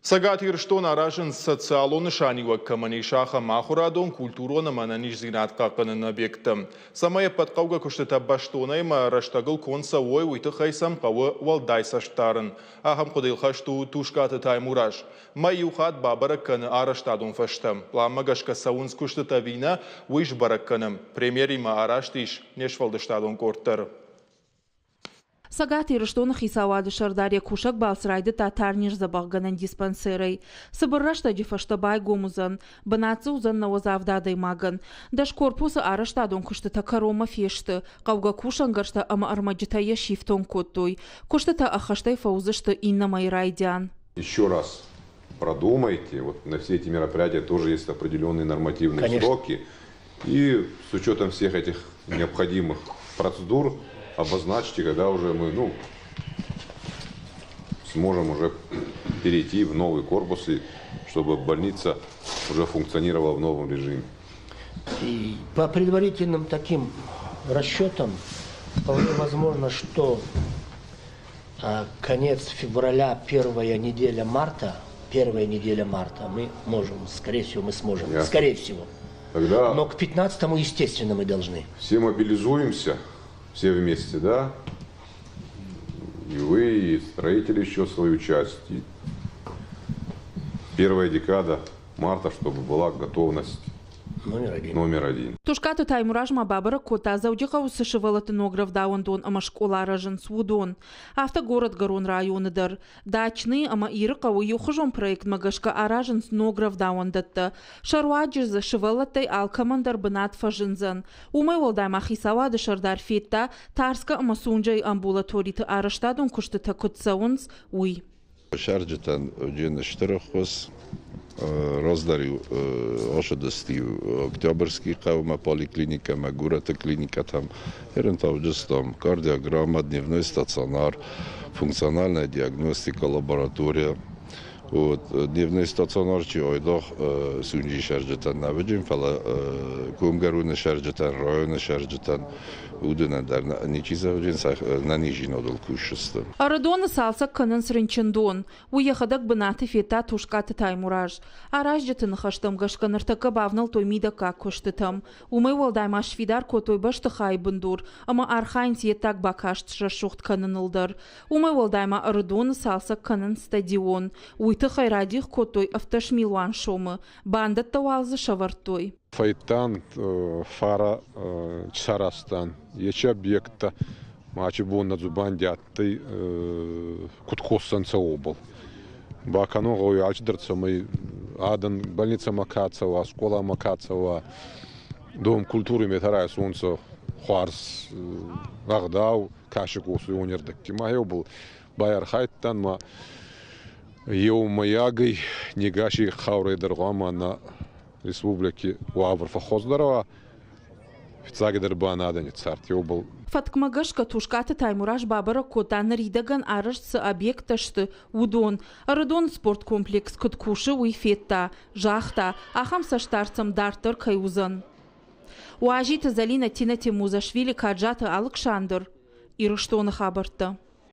Цӕгат Ирыстон аразынц социалон нысаниуӕг кӕмӕн ис, ахӕм ахуырадон, культурон ӕмӕ ӕнӕниздзинад хъахъхъӕныны объекттӕ. Цӕмӕй ӕппӕт хъӕугӕ куыстытӕ бӕстонӕй ӕмӕ рӕстӕгыл конд цӕуой, уый тыххӕй сӕм хъӕуы уӕлдай цӕст дарын. Ахӕм хъуыдыйыл хӕст у Тускъаты Таймураз. Мӕй иу хатт бабӕрӕг кӕны арӕзтадон фӕзтӕ. Пъланмӕ гӕсгӕ цӕуынц куыстытӕ ӕви нӕ, уый сбӕрӕг кӕны. Премьеримӕ араст ис не сфӕлдыстадон къорд дӕр. Цӕгат Ирыстоны хицауады сӕрдар йӕ кусӕг балц райдыдта тарниздзӕбӕхгӕнӕн диспансерӕй. Цыбыр рӕстӕджы фӕстӕ байгом уыдзӕн. Бынат дзы уыдзӕн 97 адӕймагӕн. 10 корпусы арӕзтадон куыстытӕ кӕронмӕ фесты. Хъӕугӕ кусӕнгӕрзтӕ ӕмӕ ӕрмӕджытӕ йӕ сифтонг кодтой. Куыстытӕ ӕххӕстӕй фӕуыдзысты иннӕ мӕйы райдиан. Еще раз продумайте, вот на все эти мероприятия тоже есть определенные нормативные Конечно. сроки. И с учетом всех этих необходимых процедур обозначьте, когда уже мы, ну, сможем уже перейти в новый корпус, и чтобы больница уже функционировала в новом режиме. И по предварительным таким расчетам, вполне возможно, что конец февраля, первая неделя марта, первая неделя марта мы можем, скорее всего, мы сможем, Ясно. скорее всего. Тогда Но к 15-му, естественно, мы должны. все мобилизуемся, все вместе, да? И вы, и строители еще свою часть. И первая декада марта, чтобы была готовность Номер один. номер один. Тускъаты Таймураз ма бабӕрӕг кодта, Дзӕуджыхъӕуы цы сывӕллӕтты ног рӕвдауӕндон ӕмӕ скъола аразынц, уыдон. Афтӕ горӕтгӕрон районы дӕр. Дачныйы ӕмӕ Ирыхъӕуы иухуызон проектмӕ гӕсгӕ аразынц ног рӕвдауӕндӕттӕ. Сӕ руаджы дзы сывӕллӕттӕй алкӕмӕн дӕр бынат фӕзындзӕн. Уымӕй уӕлдай ма хицауады сӕрдар федта, Тарскӕ ӕмӕ Сунджайы амбулаториты арӕзтадон куыстытӕ куыд цӕуынц, уый. Цӕрджытӕн уыди стыр ӕххуыс. Раздӕр-иу ацыдысты-иу Октябрьский хъӕумӕ поликлиникӕмӕ, горӕты клиникӕтӕм. Ерын та уыдыстӕм кардиограмма, дневной стационар, функциональная диагностика, лаборатория. Вот, дневной стационар чи айдагъ Сунджи цӕрджытӕн нӕ уыди, фӕлӕ Комгӕроны цӕрджытӕн, районы цӕрджытӕн уыдонӕн дӕр ничи зӕгъдзӕн, нӕниздзинадыл кусджысты. Ӕрыдоны цалцӕг кӕнынц рынчындон. Уый йӕхӕдӕг бынаты федта Тускъаты Таймураз. Аразджыты ныхӕстӕм гӕсгӕ ныртӕккӕ бавнӕлдтой мидӕггаг куыстытӕм. Уымӕй уӕлдай ма сфидар кодтой бӕстыхайы бындур ӕмӕ архайынц йе ддаг бакаст срӕсугъд кӕныныл дӕр. Уымӕй уӕлдай ма Ӕрыдоны цалцӕг кӕнынц стадион. Уый тыххӕй радих кодтой 17 милуан сомы. Бандӕттӕ уал дзы сӕвӕрдтой. Фӕйттан фара сарӕзтан. Ечи объекттӕ мачи бон нӕ дзубанди адтӕй, куд косдзӕнцӕ, уобӕл. Бакӕнун гъӕуй алчидӕр, цӕмӕй адӕн больницӕмӕ ка цӕуа, скъоламӕ ка цӕуа, дом культури метӕ райсонцӕ хуарз ӕгъдау, ка си косуй, уонердӕгти. Ма еубал байархайдтан ма еумӕйагӕй не гаси хъаурӕй дӕр гъуама нӕ республики уавӕр фӕххуӕздӕр уа, фиццагидӕр ба нӕ адӕни цард еубал. Фӕткмӕ гӕсгӕ Тускъаты Таймураз бабӕрӕг кодта, ныридӕгӕн арӕзт цы объекттӕ сты, уыдон. Ӕрыдоны спорткомплекс куыд кусы, уый федта. Загъта, ахӕм цӕстдард сӕм дарддӕр кӕй уыдзӕн. Уазиты Зӕлинӕ, Тина Темузашвили, Каджаты Алыксандр. Ирыстоны хабӕрттӕ.